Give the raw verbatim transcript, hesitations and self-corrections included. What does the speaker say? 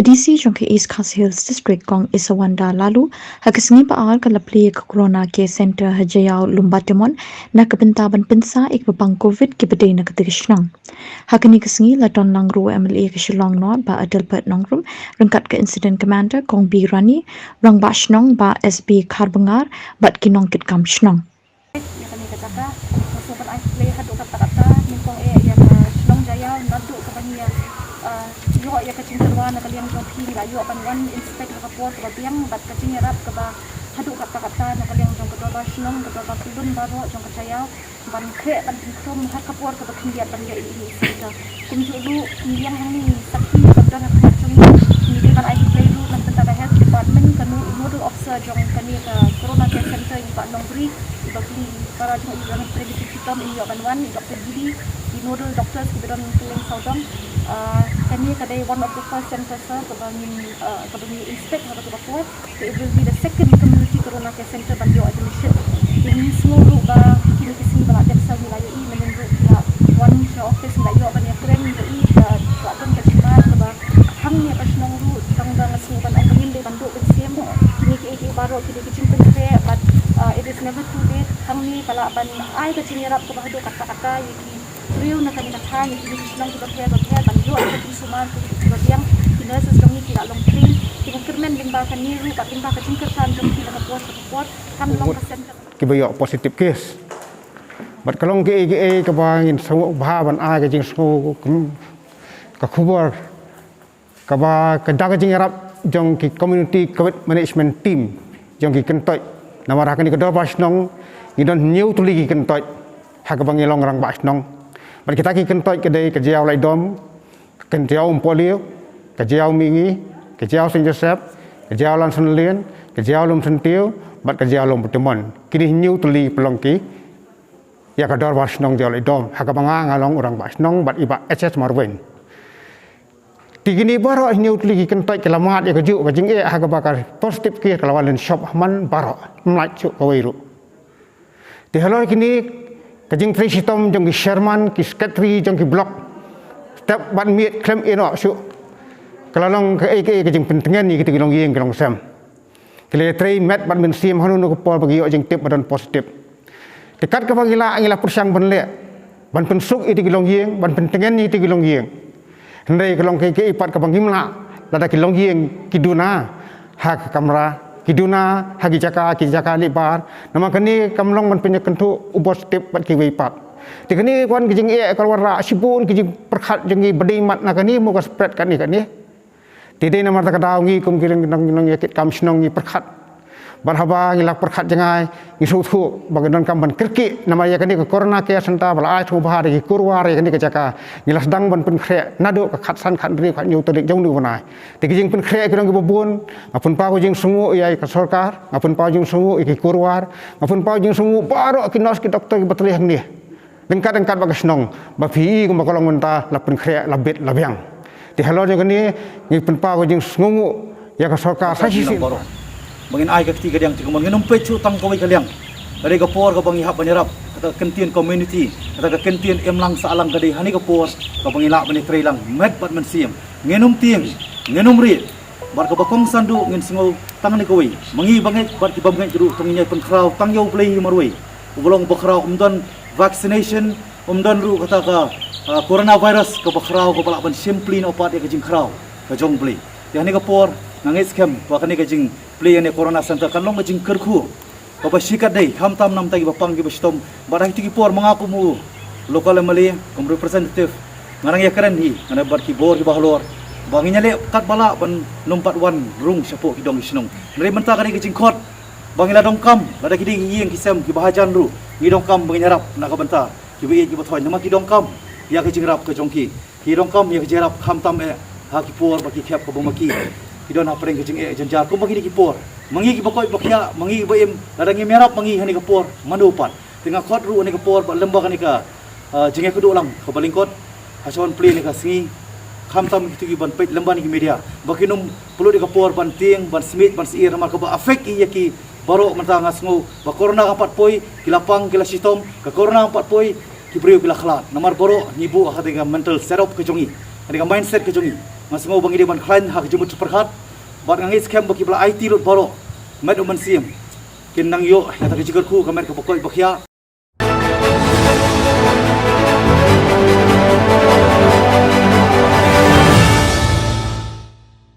DC jong ka East Khasi Hills District, Kong Isawanda Laloo, ha ka sngi ba ar ka la plie ïa ka Corona Care Center ha Jaïaw Lumbatemon, na ka bynta ban pynsah ïa kiba pang Covid kiba dei na katei ka shnong. Ha kane ka sngi la don lang ruh u MLA ka Shillong North, Bah Adelbert Nongrum, ryngkat ka Incident Commander Kong B Rani, Rangbah Shnong Bah S B Kharbyngar, bad ki nongkitkam shnong. Ïa kane ka jaka, nga sngewbha ban ai khublei haduh katta katta, nyngkong eh ïa ka shnong Jaïaw, naduh kaba ngi ïa, ah, ïoh ïa ka jingkyrwa na ka liang jong phi, ngi la ïoh ban wan inspect ha ka por kaba biang, bad ka jingïarap kaba haduh katta katta na ka liang jong ka dorbar shnong, ka dorbar pyllun baroh jong ka Jaïaw, ban khreh ban pynkhrum ha ka por kaba khyndiat ban ïoh ïa ine i center. Kumjuh ruh ngi ïeng hangne ngi sakhi ïa ka jingïarap jong ngi. Ngi dei ban ai khublei ruh na ka bynta ka health department, ka nodal officer jong kane ka Corona Care Center, i Bah Nongbri, i ba phi para jong i ba phi shitom, i ïoh ban wan, i Doctor Gidi, i nodal doctors kiba don kylleng sawdong. Ah, kane ka dei one of the first center, sir, kaba ngin, ah, kaba ngin inspect ha katu ka por. It will be the second community Corona Care Center ban ïoh admission. Te ngi sngew ruh ba kine ki sngi ba la dep sa ngi la ïohi, mynnin ruh ki la wan sha office, ngi la ïoh ban ïakren, ngi ïohi ba la don ka jingmad kaba hangne ha ka shnong ruh, tang ba nga sngew ban ong ba ngim dei ban duh ban siem. Kine kiei kiei baroh ki dei ki jingpynkhreh, but, uh, it is never too late. Hangne ka lah ban ai ka jingïarap kaba haduh katta katta ïa ki briew na kane ka thaiñ, ïa kine ki shnong kiba pher ba pher, ban ïoh ïa ka jingsumar, ki, kiba biang, ki nurses jong ngi ki la long train, ki la kyrmen lyngba kane ruh, bad lyngba ka jingkyrshan jong ki na ka por sha ka por, kan long ka center. Kiba ïoh positive case. Bad ka long kaei kaei kaba ngin sngewbha ban ai ka jingsngew, ka khubor kaba ka da ka jingïarap jong ki community Covid management team jong ki kyntoit. Namar ha kane ka dorbar shnong ngi don hynñiew tylli ki kyntoit ha kaba ngi long rangbah shnong. Bad kita ki kyntoit ka dei ka Jaïaw Laitdom, ka Jaïaw Umpohliew, ka Jaïaw Mihngi, ka Jaïaw Saint Joseph, ka Jaïaw Langsonlane, ka Jaïaw Lumsyntiew, bad ka Jaïaw Lumbatemon. Kine hynñiew tylli pynlong ki ïa ka dorbar shnong Jaïaw Laitdom, ha kaba nga nga long u rangbah shnong bad i Bah H S Marwein. Te kine baroh hynñiew tylli ki kyntoit ki la mad ïa kajuh ka jingeh ha kaba ka positive case ka la wan lynshop ha man baroh, ym lait shuh kawei ruh. Te halor kine ka jingtrei shitom jong ki chairman, ki secretary jong ki block, step bad miet khlem ïehnoh shuh, ka la long kaei kaei ka jingpyntngen ïa kito ki longïing ki longsem. Ki la ïatrei met bad mynsiem hano hano ka por ba ki ïoh jingtip ba don positive. Te kat kaba ngi lah, ngi la pyrshang ban leh ban pynsuk ïa kito ki longïing, ban pyntngen ïa kito ki longïing. Hynrei ka long kaei kaei pat kaba ngim lah, lada ki longïing ki duna ha ka kamra, ki duna ha ki jaka, ki jaka lehbar. Namar kane kam long ban pynïakynduh u positive bad kiwei pat. Te kane ka wan ka jingeh ka la wanrah shibun ki jingpyrkhat jong ngi ba dei mat na kane mo ka spread kane kane. Te dei namar kata ka daw ngi kum ki nong, nong, nongïakitkam shnong ngi pyrkhat. Bad haba ngi la pyrkhat jngai, ngi sngewthuh ba ka donkam ban kyrkieh namar ïa kane ka Corona Care Center ba la ai sngewbha da ki kurwar ïa kane ka jaka. Ngi la sdang ban pynkhreh naduh ka khatsan, khathynriew, khathynñiew tarik jong une u bnai. Te ki jingpynkhreh ki long kiba bun, nga pynpaw ka jingsngewnguh ïa ka sorkar, nga pynpaw jingsngewnguh ïa ki kurwar, nga pynpaw jingsngewnguh baroh ki nurse ki doktor kiba trei hangne. Ryngkat ryngkat bad ka shnong, ba phi i kumba ka long mynta, la pynkhreh, la bit, la biang. Te halor jong kane ngi pynpaw ka jingsngewnguh ïa ka sorkar sa shisien. Ba ngin ai ka kti kadiang te kumba ngin ym peit shuh tang kawei ka liang. Ka dei ka por kaba ngi hap ban ïarap, kata ka kyntien community, kata ka kyntien imlang sahlang ka dei ha kane ka por kaba ngi lah ban ïatreilang met bad mynsiem. Ngin ym tieng, ngin ym rieh. Bad kaba kongsan ruh ngin sngew tang kane kawei, ma ngi bangeit bad ki bym ngeit ruh, to ngin ïai pynkhraw tang ïa U Blei hi marwei. Uba long uba khraw, ym don vaccination, ym don ruh kata ka, ah, coronavirus kaba khraw kaba lah ban shim plie noh pat ïa ka jingkhraw ka jong U Blei. Te ha kane ka por nga ngeit skhem ba kane ka jingplie ïa kane Corona Center kan long ka jingkyrkhu kaba shikatdei, khamtam namar kiba pang kiba shitom. Bad ha kito ki por ma nga kum u local MLA, kum representative, nga nang ïakren hi, nga nang bad ki bor kiba halor ba ngin ïaleh katba lah ban ym pat wan rung shapoh ki dong ki shnong. Hynrei mynta ka dei ka jingkhot ba ngi la donkam, lada ki dei ki ïing ki sem kiba hajan ruh, ngi donkam ba ngin ïarap na ka bynta kiba ïeit kiba thoiñ, namar ki donkam ïa ka jingïarap ka jong ki. Ki donkam ïa ka jingïarap khamtam eh ha ki por ba ki khep kaba ma ki, ki don hapdeng ka jingeh jynjar kumba kine ki por. Ma ngi kiba koit ba khiah, ma ngi kiba im, lada ngim ïarap ma ngi ha kane ka por, mano pat? Te nga khot ruh ha kane ka por ba lyngba kane ka, ah, jingïakynduh lang kaba lyngkot, ha shwa ban plie ha kane ka sngi, khamtam kito kiban peit lyngba kine ki media, ba kin ym pynlut ïa ka por ban tieng, ban smiej, ban syier, namar kaba affect ïa ki baroh. Mynta nga sngew ba corona kam pat poi, ki la pang, ki la shitom, ka corona kam pat poi, ki briew ki la khlad. Namar baroh ngi buh ha kata ka mental setup ka jong ngi, ha kata ka mindset ka jong ngi. Nga sngew ba ngi dei ban khlaiñ ha ka jingmut jingpyrkhat bad nga ngeit skhem ba ki ba la aiti lut baroh, met u mynsiem, kin nang ïoh ïa kata ka jingkyrkhu ka met kaba koit ba khiah.